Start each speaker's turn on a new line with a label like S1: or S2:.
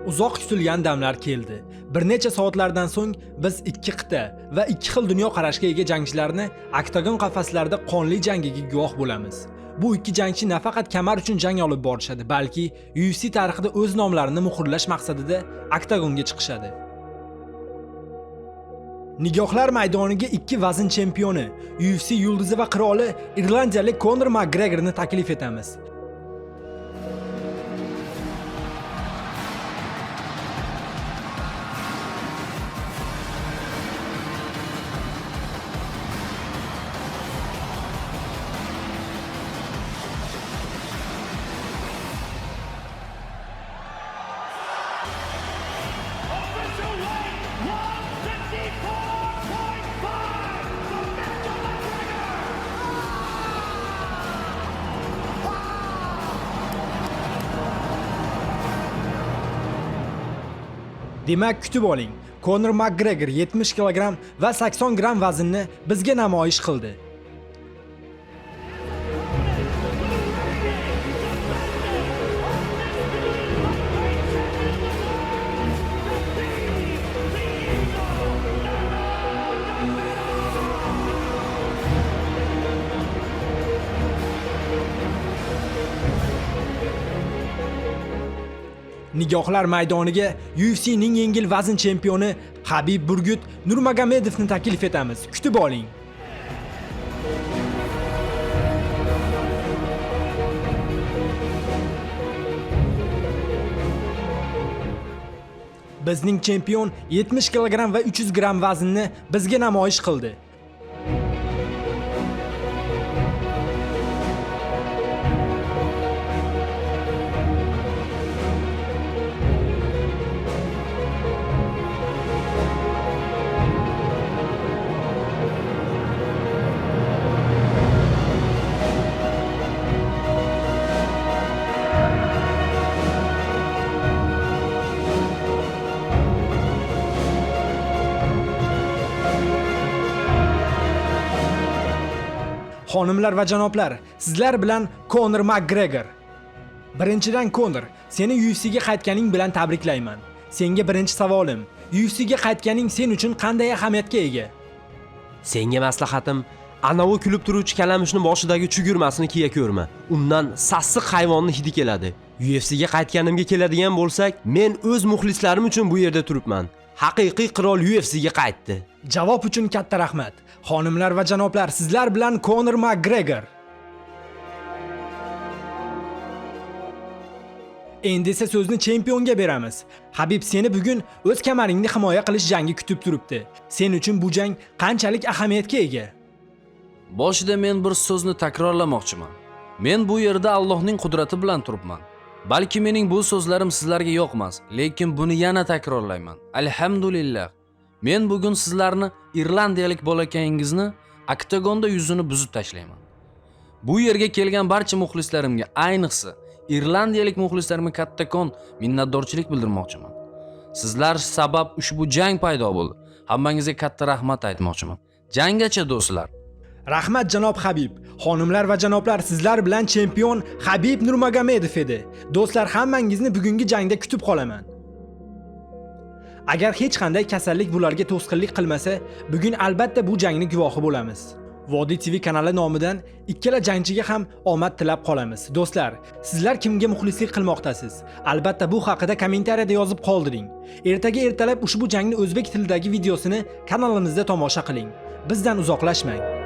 S1: Uzoq kutilgan damlar keldi. Bir necha soatlardan so'ng biz ikki qit'a va ikki xil dunyoqarashga ega jangchilarni oktagon qafaslarida qonli jangiga guvoh bo'lamiz. Bu ikki jangchi nafaqat kamar uchun jang olib borishadi, balki UFC tarixida o'z nomlarini muhrlash maqsadida oktagonga chiqishadi. Nigohlar maydoniga ikki vazn chempioni, UFC yulduzi va qiroli irlandiyalik Konor Makgregorni taklif etamiz.
S2: Official weight 154.5 for Mr. McGregor.
S1: Demak, kutib oling. Konor Makgregor 70 kilogramm va 80 gramm vaznni bizga namoyish qildi. Nigohlar maydoniga UFCning yengil vazn chempioni Habib Burgut Nurmagomedovni taklif etamiz. Kutib oling. Bizning chempion 70 kilogramm va 300 gramm vaznni bizga namoyish qildi. Xonimlar va janoblar, sizlar bilan Konor Makgregor. Birinchidan Konor, seni UFCga qaytganing bilan tabriklayman. Senga birinchi savolim, UFCga qaytganing sen uchun qanday ahamiyatga ega?
S3: Senga maslahatim, anavi kulib turuvchi kalamushni boshidagi chugurmasini kiya ko'rma. Undan sassiq hayvonni hidi keladi. UFCga qaytganimga keladigan bo'lsak, men o'z muxlislarim uchun bu yerda turibman. Haqiqiy qirol UFCga qaytdi.
S1: Javob uchun katta rahmat. Xonimlar va janoblar, sizlar bilan Konor Makgregor. Endi esa so'zni chempionga beramiz. Habib, seni bugun o'z kamaringni himoya qilish jangi kutib turibdi. Sen uchun bu jang qanchalik ahamiyatga ega?
S4: Boshida men bir so'zni takrorlamoqchiman. Men bu yerda Allohning qudrati bilan turibman. Balki mening bu so'zlarim sizlarga yoqmas, lekin buni yana takrorlayman. Alhamdulillah. Men bugun sizlarni irlandiyalik bolakayingizni oktagonda yuzini buzib tashlayman. Bu yerga kelgan barcha muxlislarimga, ayniqsa irlandiyalik muxlislarimga kattakon minnatdorchilik bildirmoqchiman. Sizlar sabab ushbu jang paydo bo'ldi. Hammangizga katta rahmat aytmoqchiman. Janggacha do'stlar.
S1: Rahmat janob Habib. Xonimlar va janoblar, sizlar bilan chempion Habib Nurmagomedov edi. Do'stlar, hammangizni bugungi jangda kutib qolaman. Agar hech qanday kasallik bularga to'sqinlik qilmasa, bugun albatta bu jangni guvohi bo'lamiz. Vodiy TV kanali nomidan ikkala jangchiga ham omad tilab qolamiz. Do'stlar, sizlar kimga muxlislik qilmoqdasiz? Albatta bu haqida kommentariyada yozib qoldiring. Ertaga ertalab ushbu jangni o'zbek tilidagi videosini kanalimizda tomosha qiling. Bizdan uzoqlashmang.